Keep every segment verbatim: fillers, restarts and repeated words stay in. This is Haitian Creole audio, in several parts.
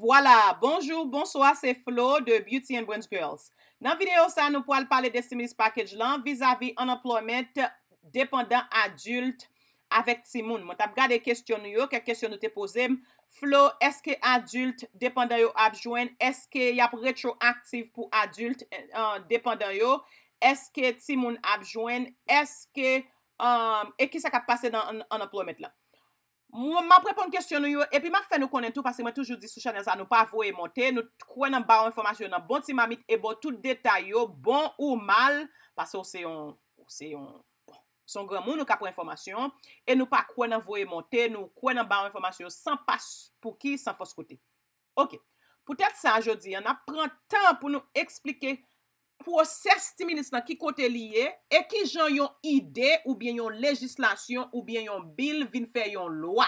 Vwala, bonjou, bonswa, se Flo de Beauty and Brains Girls. Nan videyo sa, nou pral pale de stimulus package lan vizavi unemployment depandan adilt avèk timoun. Mwen t ap gade kesyon nou yo, kèk kesyon nou te poze m. Flo, èske adilt depandan yo ap jwenn? Èske y ap retwoaktif pou adilt, euh, depandan yo? Èske timoun ap jwenn? Èske, euh, e kisa k ap pase nan un-, unemployment lan? Mwen, m ap reponn kesyon nou yo, epi m ap fè nou konnen tou, paske mwen toujou di sou chanèl sa, nou pa voye monte, nou kwè nan ba w enfòmasyon nan bon ti mamit e ba w tout detay yo, bon ou mal, paske w se yon, w se yon, bon, se yon granmoun, ou ka pran enfòmasyon, e nou pa kwè nan voye monte, nou kwè nan ba w enfòmasyon san pas pouki, san fòs kote. Oke. Poutèt sa, jodi a, n ap pran tan pou nou eksplike pwosès stimulus lan, ki kote li ye, e ki jan yon ide oubyen yon lejislasyon oubyen yon bil vin fè yon lwa.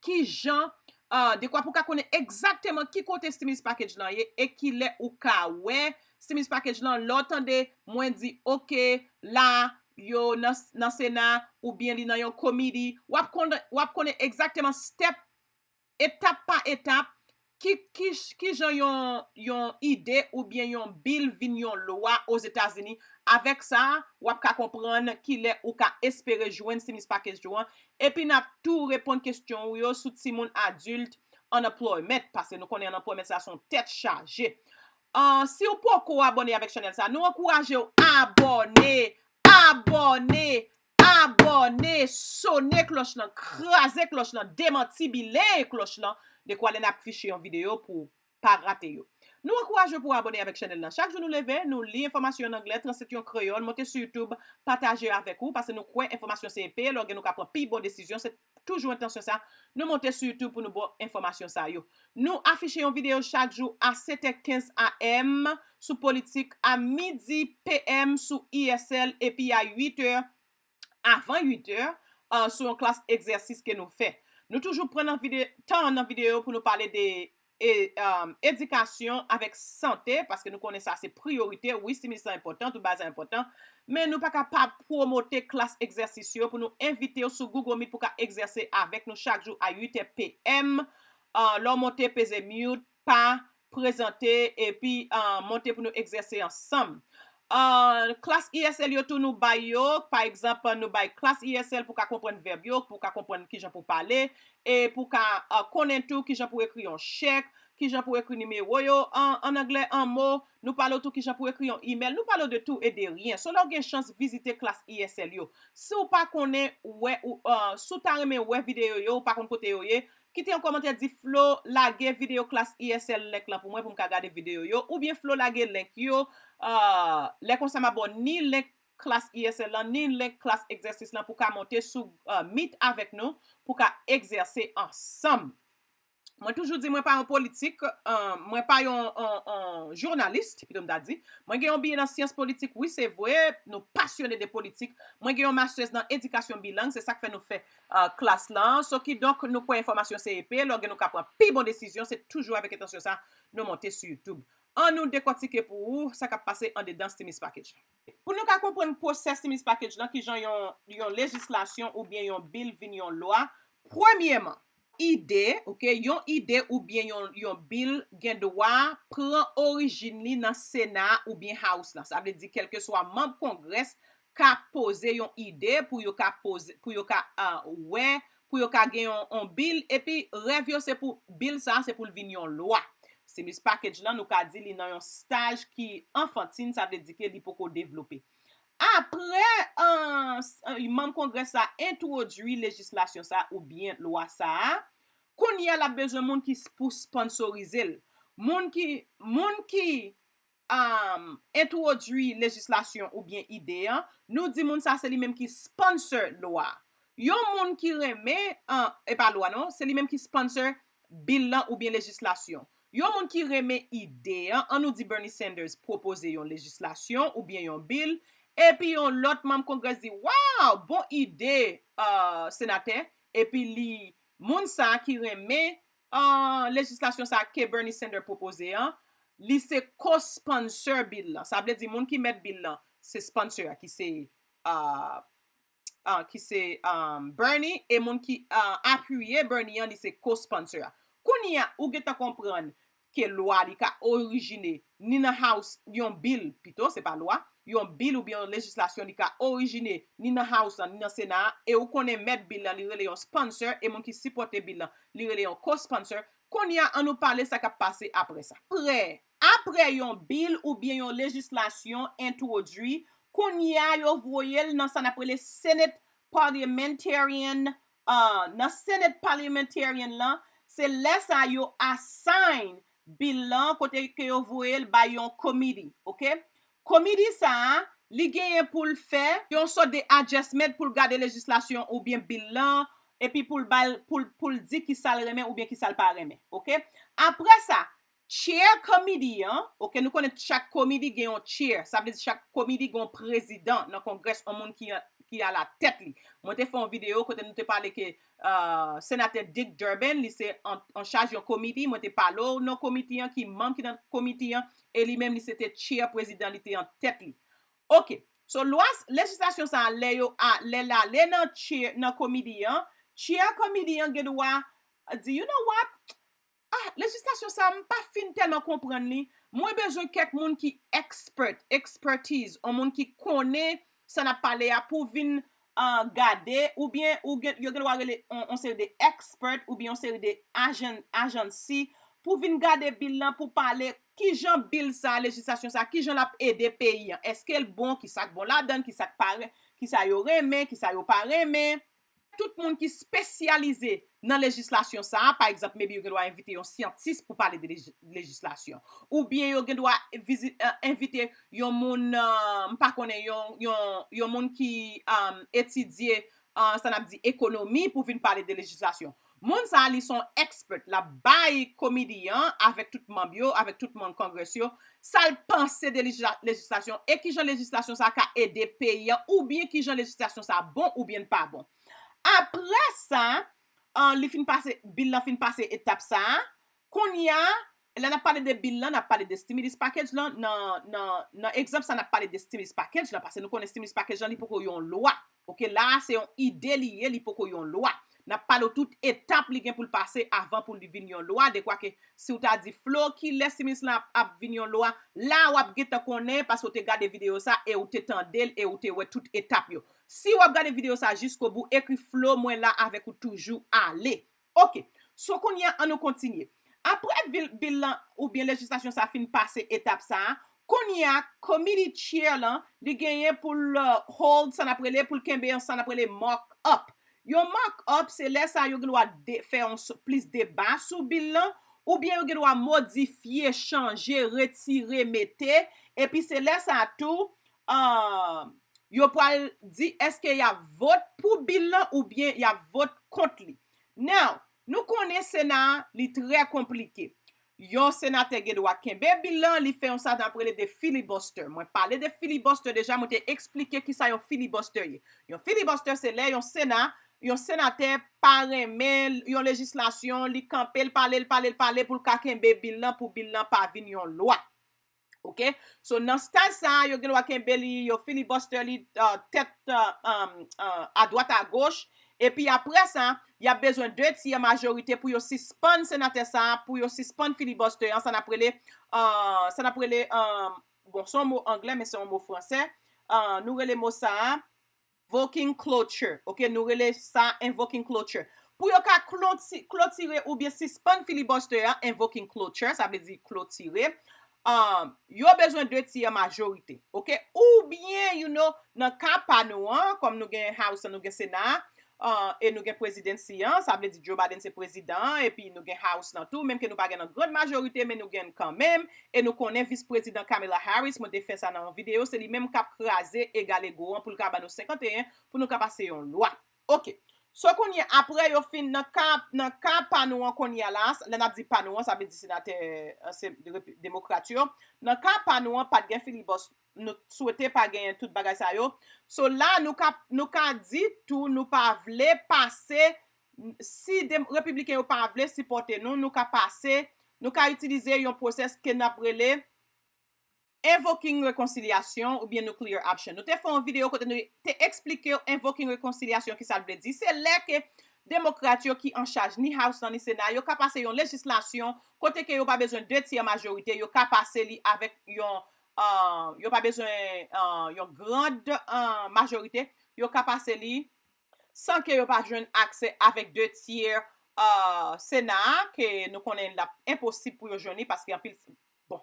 Ki jan, euh, dekwa pou w ka konnen egzakteman ki kote stimulus package lan ye e ki lè ou ka wè stimulus package lan. Lè w tande mwen di, oke, la, yo nan, nan Sena oubyen li nan yon komiti, w ap konnen, w ap konnen egzakteman step etap pa etap, ki, ki, ki jan yon, yon ide oubyen yon bil vin yon lwa Ozetazini. Avèk sa, w ap ka konprann kilè ou ka espere jwenn stimulus package ou an. Epi n ap tou reponn kesyon ou yo sou timoun adilt unemployment, paske nou konnen unemployment sa se yon tèt chaje. Ah, si w poko abòne avèk chanèl sa, nou ankouraje w abòne, abòne, abòne, sone klòch lan, kraze klòch lan, demantibile klòch lan, dekwa lè n ap fiche yon videyo pou w pa rate yo. Nou ankouraje w pou w abòne avèk chanèl lan. Chak jou nou leve, nou li enfòmasyon an anglè, translate yo an kreyòl, monte sou YouTube, pataje avèk ou, paske nou kwè enfòmasyon se epe, lè w gen nou ka pran pi bon desizyon, se toujou entansyon sa, nou monte sou YouTube pou nou ba w enfòmasyon sa yo. Nou afiche yon videyo chak jou a sèt è kenz a m sou politik, a midi p m sou I S L, epi a uit è, avan uit è, euh, sou yon klas egzèsis ke nou fè. Nou toujou pran nan vide-, tan nan videyo pou nou pale de e, um, edikasyon avèk sante, paske nou konnen sa se priyorite. Wi, stimulus lan enpòtan, tout bagay sa enpòtan, men nou pa ka pa pwomote klas egzèsis yo pou nou envite w sou Google Meet pou ka egzèse avèk nou chak jou a uit è p m. Uh, lè w monte, peze mute, pa, prezante, epi, uh, monte pou nou egzèse ansanm. Uh, klas I S L yo tou nou bay yo, pa egzanp, nou bay klas I S L pou ka konprann vèb yo, pou ka konprann kijan pou pale, e pou ka, uh, konnen tou kijan pou ekri yon chèk, kijan pou ekri nimewo yo an, an anglè, an mo, nou pale w tou kijan pou ekri yon email, nou pale w de tout e de rien. So lè w gen chans vizite klas I S L yo. Si w pa konnen wè, ou, uh, si w ta renmen wè videyo yo, ou pa konn kote yo ye, kite yon kòmantè, di Flo lage videyo klas I S L link lan pou mwen pou m ka gade videyo yo, oubyen Flo lage link yo, uh, lè konsa m a ba w ni link klas I S L lan, ni link klas egzèsis lan pou ka monte sou, uh, Meet avèk nou, pou ka egzèse ansanm. Mwen toujou di mwen pa yon politik, uh, mwen pa yon, yon, yon jounalis, pito m ta di. Mwen gen yon B A nan syans politik, wi, se vre, nou pasyone de politik. Mwen gen yon masters nan edikasyon bilang, se sa k fè nou fè, uh, klas lan. So kidonk, nou kwè enfòmasyon se epe, lè w gen nou ka pran pi bon desizyon, se toujou avèk entansyon sa nou monte sou YouTube. An nou dekòtike pou ou sa k ap pase andedan stimulus package lan. Pou nou ka konprann pwosès stimulus package lan, kijan yon, yon lejislasyon oubyen yon bil vin yon lwa, premyèman, ide, oke, yon ide oubyen yon, yon bil gen dwa pran orijin li nan Sena oubyen House lan. Sa vle di, kèlkeswa manm Kongrès ka poze yon ide pou yo ka poze, pou yo ka, ah, wè, pou yo ka gen yon, yon bil, epi rèv yo se pou bil sa, se pou l vin yon lwa. Stimulus package lan, nou ka di li nan yon staj ki anfantin, sa vle di ke li poko devlope. Apre, ah, s-, ah, manm Kongrè sa entwodui lejislasyon sa oubyen lwa sa a, kounye a l ap bezwen moun ki s-, pou sponsorize l. Moun ki, moun ki, um, entwodui lejislasyon oubyen ide an, nou di moun sa se li menm ki sponsor lwa. Yon moun ki renmen, ah, e pa lwa non, se li menm ki sponsor bil lan oubyen lejislasyon. Yon moun ki renmen ide an, an nou di Bernie Sanders pwopoze yon lejislasyon oubyen yon bil, epi yon lòt manm Kongrès di, "Waw, bon ide, ah, senatè," epi li, moun sa ki renmen, ah, lejislasyon sa ke Bernie Sanders pwopoze an, li se co-sponsor bil lan. Sa vle di moun ki mèt bil lan, se sponsor a ki se, ah, ah, ki se, ah, Bernie, e moun ki, ah, apiye Bernie an, li se co-sponsor a. Kounye a, ou gentan konprann ke lwa li ka orijine ni nan House, yon bil pito, se pa lwa, yon bil oubyen yon lejislasyon li ka orijine ni nan House lan, ni nan Sena a, e ou konnen mèt bil lan, li rele yon sponsor, e moun ki sipòte bil lan, li rele yon co-sponsor. Kounye a, ann nou pale sa k ap pase apre sa. Apre, apre yon bil oubyen yon lejislasyon entwodui, kounye a, yo voye l nan sa n ap rele Senate Parliamentarian, uh, nan Senate Parliamentarian lan, se lè sa yo assign bil lan, kote ke yo voye l bay yon committee, oke? Committee sa a, li genyen pou l fè yon sòt de adjustment pou l gade lejislasyon oubyen bil lan, epi pou l ba l, pou l, pou l di kisa l renmen oubyen kisa l pa renmen, oke? Apre sa, chair committee an, oke, nou konnen chak committee gen yon chair, sa vle di chak committee gen yon prezidan nan Congress, yon moun ki, ki alatèt li. Mwen te fè yon videyo kote nou te pale ke uh, Senatè Dick Durbin, li se an, an chaj yon committee, mwen te pale w non committee an, ki manm ki nan committee an, e li menm li se te chair, prezidan, li te an tèt li. Oke, so lwa, lejislasyon sa a, lè yo a, lè l ale nan chair, nan committee an, chair committee an gen dwa di, you know what? Ah, lejislasyon sa a, m pa fin tèlman konprann li. Mwen bezwen kèk moun ki expert, expertise, yon moun ki konnen sa n ap pale a pou vin uh, gade, oubyen ou gen, yo gen dwa rele yon, yon seri de expert oubyen yon seri de ajan, ajansi pou vin gade bil lan, pou pale kijan bil sa, lejislasyon sa, kijan l ap ede peyi an. Èske l bon, kisa k bon ladan l, kisa k pa, kisa yo renmen, kisa yo pa renmen. Tout moun ki espesyalize nan lejislasyon sa a, pa egzanp, maybe yo gen dwa envite yon syantis pou pale de lejislasyon. Oubyen yo gen dwa envite yon moun, uh, m pa konnen, yon, yon, yon moun ki um, etidye uh, sa n ap di ekonomi pou vin pale de lejislasyon. Moun sa a, li se yon expert, l ap bay komedi an avèk tout manm yo, avèk tout manm Congress yo, sa l panse de lejislasyon e kijan lejislasyon sa a ka ede peyi an, oubyen kijan lejislasyon sa a bon oubyen l pa bon. Apre sa, uh, li fin pase, bil lan fin pase etap sa a, kounye a, lè n ap pale de bil lan, n ap pale de stimulus package lan, nan, nan, nan egzanp sa, n ap pale de stimulus package lan, paske nou konnen stimulus package lan, li poko yon lwa. Oke, la a se yon ide li ye, li poko yon lwa. N ap pale w tout etap li gen pou l pase avan pou li vin yon lwa, dekwa ke si w ta di Flo, kilè stimulus lan ap, ap vin yon lwa, la w ap gentan konnen, paske w te gade videyo sa e w te tande l e w te wè tout etap yo. Si w ap gade videyo sa jiskobou, ekri Flo, mwen la avèk ou toujou, ale. Oke, so kounye a, ann nou kontinye. Apre bil, bil lan oubyen lejislasyon sa fin pase etap sa a, kounye a, committee chair lan, li genyen pou l uh, hold, sa n ap rele, pou l kenbe yon, sa n ap rele mark up. Yon mark up, se lè sa yo gen dwa de, fè yon plis deba sou bil lan, oubyen yo gen dwa modifye, chanje, retire, mete, epi se lè sa tou, uh, yo pral di èske y ap vot pou bil lan oubyen y ap vot kont li. Now, nou konnen Sena a, li trè konplike. Yon senatè gen dwa kenbe bil lan, li fè yon sa n ap rele de filibuster. Mwen pale de filibuster deja, mwen te eksplike kisa yon filibuster ye. Yon filibuster se lè yon sena, yon senatè pa renmen yon lejislasyon, li kanpe, l pale, l pale, l pale pou l ka kenbe bil lan, pou bil lan pa vin yon lwa. Oke? So, nan style sa a, yo gen dwa kenbe li, yo filibuster li, uh, tèt, uh, um, uh, adwat agoch. Epi apre sa, y ap bezwen de tyè majorite pou yo sispann senatè sa a, pou yo sispann filibuster an, sa n ap rele, uh, sa n ap rele, um, bon, se yon mo anglè, men se yon mo fransè. Uh, nou rele mo sa a, invoking cloture. Oke, nou rele sa invoking cloture. Pou yo ka kloti, klotire oubyen sispann filibuster an, invoking cloture, sa vle di klotire, um, yo bezwen de tyè majorite. Oke? Oubyen, you know, nan ka pa nou an, kòm nou gen House, nou gen Sena, uh, e nou gen prezidansi an, sa vle di Joe Biden se prezidan an, epi nou gen House lan tou, menm ke nou pa gen nan grand majorite, men nou gen kanmenm, e nou konnen vis prezidan Kamala Harris, mwen te fè sa nan yon videyo, se li menm k ap kraze egal ego an pou l ka ban nou senkanteyen, pou nou ka pase yon lwa. Oke. So kounye a, apre yo fin nan ka, nan ka pa nou an kounye a la, lè n ap di pa nou an, sa vle di senatè, uh, se de, demokrat yo. Nan ka pa nou an, pa t gen filibuster, nou swete pa genyen tout bagay sa yo. So la, nou ka, nou ka di tou, nou pa vle pase, si de, repibliken yo pa vle sipòte nou, nou ka pase, nou ka itilize yon pwosès ke n ap rele invoking rekonsilyasyon oubyen nuclear option. Nou te fè yon videyo kote nou te eksplike w invoking rekonsilyasyon, kisa l vle di. Se lè ke Demokrat yo ki an chaj ni House lan ni Sena, yo ka pase yon lejislasyon kote ke yo pa bezwen de tyè majorite, yo ka pase li avèk yon, uh, yo pa bezwen uh, yon grand uh, majorite, yo ka pase li san ke yo pa jwenn aksè avèk de tyè uh, Sena a, ke nou konnen l ap enposib pou yo jwenn li, paske anpil, bon,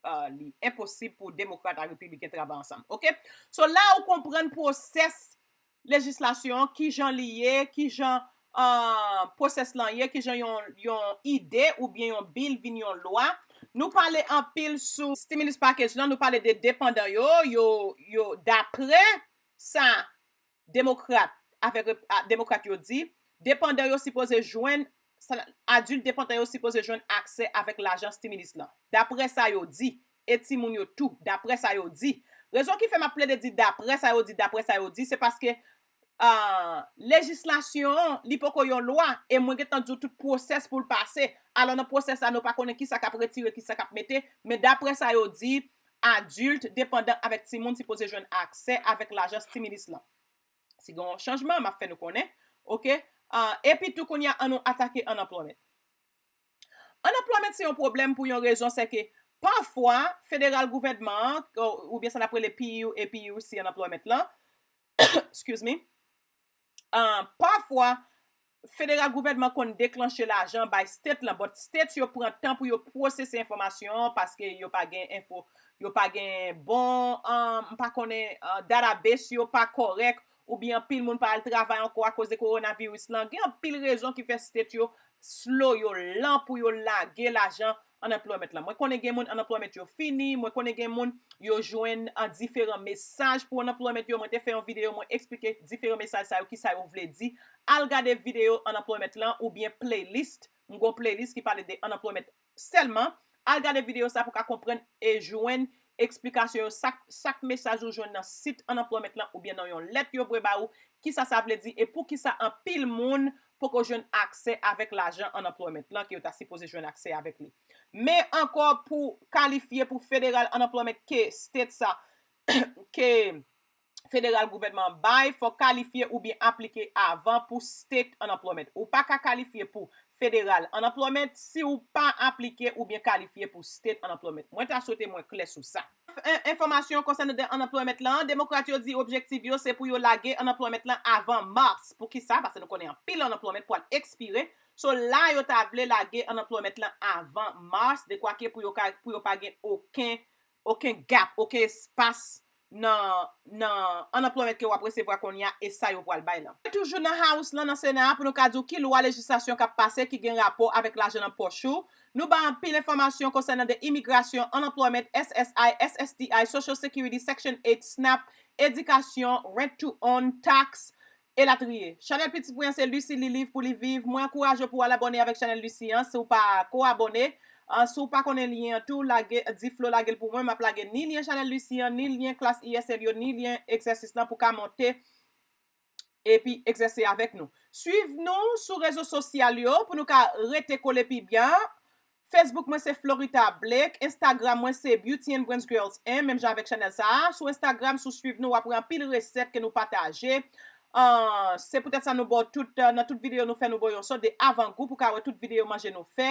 uh, li enposib pou demokrat ak repibliken travay ansanm. Oke? So la ou konprann pwosès lejislasyon an, kijan li ye, kijan uh, pwosès lan ye, kijan yon, yon ide oubyen yon bil vin yon lwa. Nou pale anpil sou stimulus package lan, nou pale de depandan yo, yo, yo daprè sa demokrat avèk demokrat yo di, depandan yo sipoze jwenn adilt depandan yo sipoze jwenn aksè avèk lajan stimulus lan. Daprè sa yo di, e timoun yo tou, daprè sa yo di. Rezon ki fè m ap plede di daprè sa yo di, daprè sa yo di, se paske uh, lejislasyon an, li poko yon lwa, e mwen gentan di w tout pwosès pou l pase. Alò nan pwosès la, nou pa konnen kisa k ap retire, kisa k ap mete, men daprè sa yo di, adilt depandan avèk timoun sipoze jwenn aksè avèk lajan stimulus lan. Si gen yon chanjman, m ap fè nou konnen. Oke? Uh, epi tou kounye a, an nou atake unemployment. Unemployment se yon pwoblèm pou yon rezon, se ke pafwa federal gouvènman an, oubyen sa n ap rele P U A, P U C unemployment lan, excuse me, uh, pafwa federal gouvènman konn deklanche lajan bay state lan, but state yo pran tan pou yo pwosese enfòmasyon an paske yo pa gen enfo, yo pa gen bon, um, m pa konnen uh, database yo pa kòrèk, oubyen anpil moun pa al travay ankò akoz de kowonaviris lan. Gen anpil rezon ki fè state yo slow, yo lan pou yo lage lajan unemployment lan. Mwen konnen gen moun unemployment yo fini, mwen konnen gen moun yo jwenn an diferan mesaj pou unemployment yo. Mwen te fè yon videyo, mwen eksplike diferan mesaj sa yo, kisa yo vle di. Al gade videyo unemployment lan oubyen playlist. M gon playlist ki pale de unemployment sèlman. Al gade videyo sa pou ka konprann e jwenn eksplikasyon yo, sak, sak mesaj ou jwenn nan sit unemployment lan oubyen nan yon lèt yo voye ba ou, kisa sa vle di e poukisa anpil moun poko jwenn aksè avèk lajan unemployment lan ke yo ta sipoze jwenn aksè avèk li. Men ankò pou kalifye pou federal unemployment ke state sa, ke federal gouvènman an bay, fò kalifye oubyen aplike avan pou state unemployment. Ou pa ka kalifye pou federal unemployment si ou pa aplike oubyen kalifye pou state unemployment. Mwen ta swete mwen klè sou sa. Enfòmasyon konsènan de unemployment lan, demokrat yo di objektif yo se pou yo lage unemployment lan avan mas. Poukisa? Paske nou konnen anpil unemployment pral ekspire. So la yo ta vle lage unemployment lan avan mas, dekwake pou yo ka, pou yo pa gen okenn, okenn gap, okenn espas nan, nan unemployment ke w ap resevwa kounye a e sa yo pral bay lan. Toujou nan House lan, nan Sena a, pou nou ka di w ki lwa lejislasyon k ap pase ki gen rapò avèk lajan nan pòch ou. Nou bay anpil enfòmasyon konsènan de imigrasyon, unemployment, S S I, S S D I, Social Security, Section eight, snap, edikasyon, rent to own, tax, elatriye. Chanèl pitit mwen an se Lucy Li Liv pou li viv. Mwen ankouraje w pou w al abòne avèk chanèl Lucy an si w pa ko abòne. Uh, si w pa konnen lyen an tou, lage, di Flo lage l pou mwen. M ap lage ni lyen chanèl Lucy an, ni lyen klas E S L yo, ni lyen egzèsis lan pou ka monte epi egzèse avèk nou. Swiv nou sou rezo sosyal yo pou nou ka rete kole pi byen. Facebook mwen se Florita Blake, Instagram mwen se Beauty and Brains Girls M, menm jan avèk chanèl sa a. Sou Instagram, si w swiv nou, w ap wè anpil resèt ke nou pataje. Uh, se poutèt sa nou ba w tout, uh, nan tout videyo nou fè, nou ba w yon sòt de avangou pou ka wè tout videyo manje nou fè.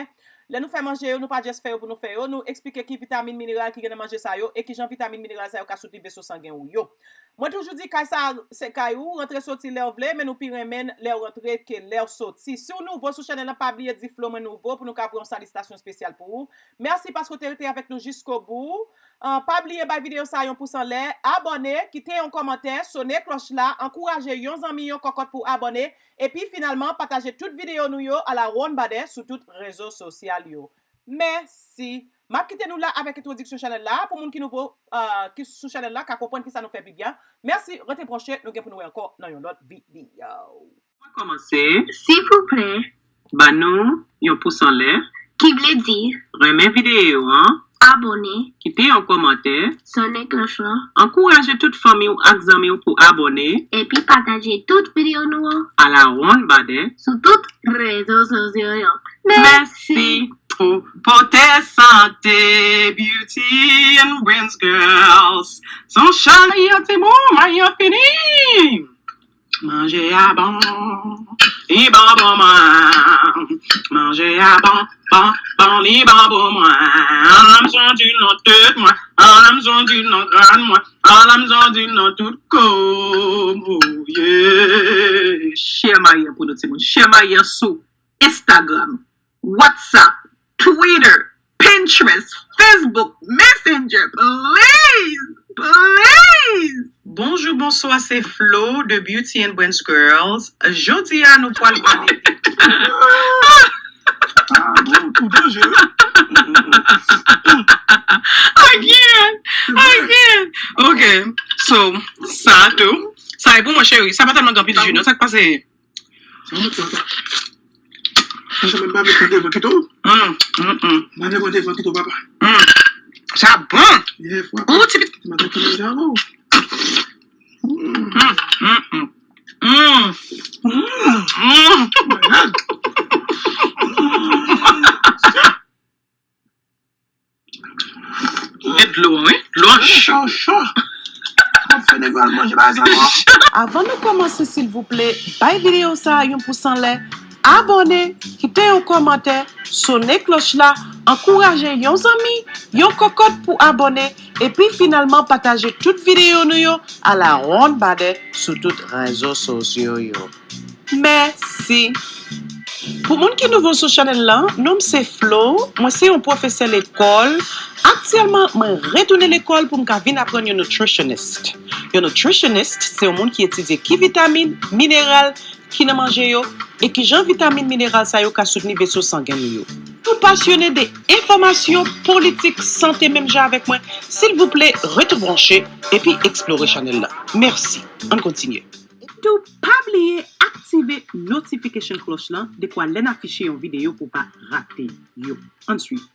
Lè nou fè manje yo, nou pa just fè yo pou nou fè yo, nou eksplike ki vitamin, mineral ki gen nan manje sa yo e kijan vitamin, mineral sa yo ka soutni veso sangen ou yo. Mwen toujou di kay sa se kay ou, rantre soti lè w vle, men nou pi renmen lè w rantre ke lè w soti. Si w nouvo sou chanèl lan, pa bliye di Flo mwen nouvo pou nou ka voye yon salitasyon espesyal pou ou. Mèsi paske w te rete avèk nou jiskobou. Uh, pa bliye bay videyo sa yon pous anlè, abòne, kite yon kòmantè, sone klòch la, ankouraje yon zanmi, yon kòkòt pou abòne, epi finalman pataje tout videyo nou yo alawonnbadè sou tout rezo sosyal yo. Mèsi. M ap kite nou la avèk entwodiksyon chanèl la pou moun ki nouvo, uh, ki sou chanèl la ka konprann kisa nou fè pi byen. Mèsi, rete branche, nou gen pou nou wè ankò nan yon lòt videyo. Mwen kòmanse. Silvouplè, ban nou yon pous anlè. Ki vle di, renmen videyo an. Abòne. Kite yon kòmantè. Sonnen klòch lan. Ankouraje tout fanmi w ak zanmi w pou abòne. Epi pataje tout videyo nou an. Alawonnbadè. Sou tout rezo sosyo yo. Mèsi. Mèsi. Pou pote sante, Beauty and Brains Girls. Son chalè an ti moman an fini. Manje a bon, li bon pou mwen. Manje a bon, bon, bon, li bon pou mwen. Ann m santi l nan tèt mwen. Ann m santi l nan kràn mwen. Ann m santi l nan tout kò m. Oh, yeah. Share mayi an pou nou, timoun. Share mayi an sou Instagram, WhatsApp, Twitter, Pinterest, Facebook, Messenger, please, please. Bonjou, bonswa, se Flo de Beauty and Brains Girls. Jodi a, nou pral pale de... Ah, bon, ou danje, wi. I can't, I can't. Ok, so, sa tou. Sa e pou mwen, cheri. Sa pa tèlman gen anpil ji, non. Sa k pase? Sa mwen sa. Sa mwen pa vle pran devan kito. Mm, mm, mm. Mwen vle pran devan kito, papa. Mm. Sa bon. Yeah, fwa. Ou ti pit. Mwen te manje avè w. Mm. Mm, mm, mm. Mm. Mm. Malad. E dlo an, wi. Dlo an cho. Cho, cho. M ap fè nèg yo al manje bagay sa ankò. Avan nou kòmanse, silvouplè, bay videyo sa a yon pous anlè, abòne, kite yon kòmantè, sone klòch la, ankouraje yon zanmi, yon kòkòt pou abòne, epi finalman pataje tout videyo nou yo a la ronn badè sou tout rezo sosyo yo. Mèsi. Pou moun ki nouvo sou chanèl lan, non m se Flo, mwen se yon pwofesè lekòl. Aktyèlman, mwen retounen lekòl pou m ka vin aprann yon nutritionist. Yon nutritionist, se yon moun ki etidye ki vitamin, mineral ki nan manje yo, e kijan vitamin, mineral sa yo ka soutni veso sangen nou yo. Ou pasyone de enfòmasyon, politik, sante menm jan avèk mwen? Silvouplè, rete branche epi eksplore chanèl lan. Mèsi. Ann kontinye. Epitou, pa bliye aktive notification cloche lan dekwa lè n afiche yon videyo pou w pa rate yo. Ann swiv.